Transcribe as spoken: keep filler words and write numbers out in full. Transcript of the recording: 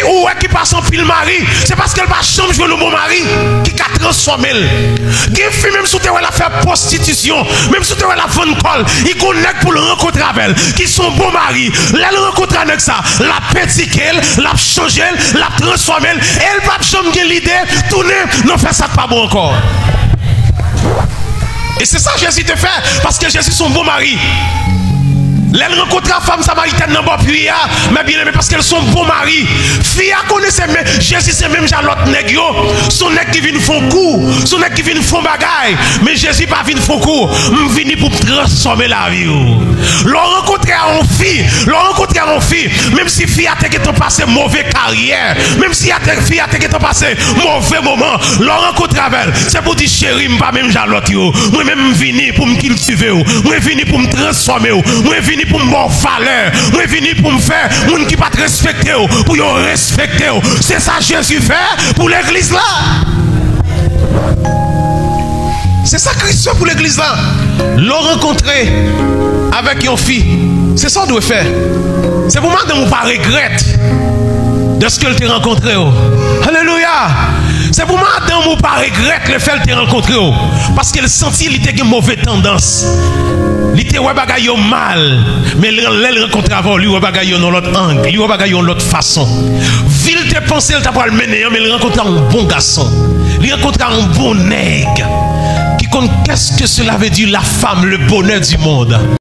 ou wè ki pase anpil mari, se paske l pa janm jwenn yon bon mari ki ka transfòme l. Gen fi, menm si w te wè l ap fè pwostitisyon, menm si w te wè l ap vann kò l, li gon nèg pou l rankontre avè l, ki se yon bon mari. Lè l rankontre a nèg sa, l ap edike l, l ap chanje l, l ap transfòme l, e l p ap janm gen lide tounen nan fè sa k pa bon ankò. E se sa Jezi te fè, paske Jezi se yon bon mari. Lè l rankontre a fanm samaritèn nan bò pwi a, mè byeneme, paske l se yon bon mari. Fi a konnen se men, Jezi se menm jan lòt nèg yo. Se yon nèg ki vin fè yon kou, se yon nèg ki vin fè yon bagay. Men Jezi pa vin fè yon kou. M vini pou m transfòme lavi w. Lè w rankontre a yon fi, lè w rankontre a yon fi, menm si fi a te gentan pase move karyè, menm si a te, fi a te gentan pase move moman, lè w rankontre avè l, se pou w di, cheri, m pa menm jan lòt yo. Mwen menm, m vini pou m kiltive w. Mwen vini pou m transfòme w. Mwen vini pou m ba w valè. Mwen vini pou m fè moun ki pa t respekte w, pou yo respekte w. Se sa Jezi fè pou legliz la. Se sa Kris fè pou legliz la. Lè w rankontre avèk yon fi, se sa w dwe fè. Se pou madanm ou pa regrèt dèske l te rankontre w. Alelouya! Se pou madanm ou pa regrèt lefè l te rankontre w, paske l santi li te gen move tandans. Li te wè bagay yo mal, men lè, lè l rankontre avè w, li wè bagay yo nan lòt ang, li wè bagay yo yon lòt fason. Vi l te panse l ta pral mennen an, men l rankontre a yon bon gason. Li rankontre a yon bon nèg ki konn qu'est-ce que cela veut dire la femme, le bonheur du monde.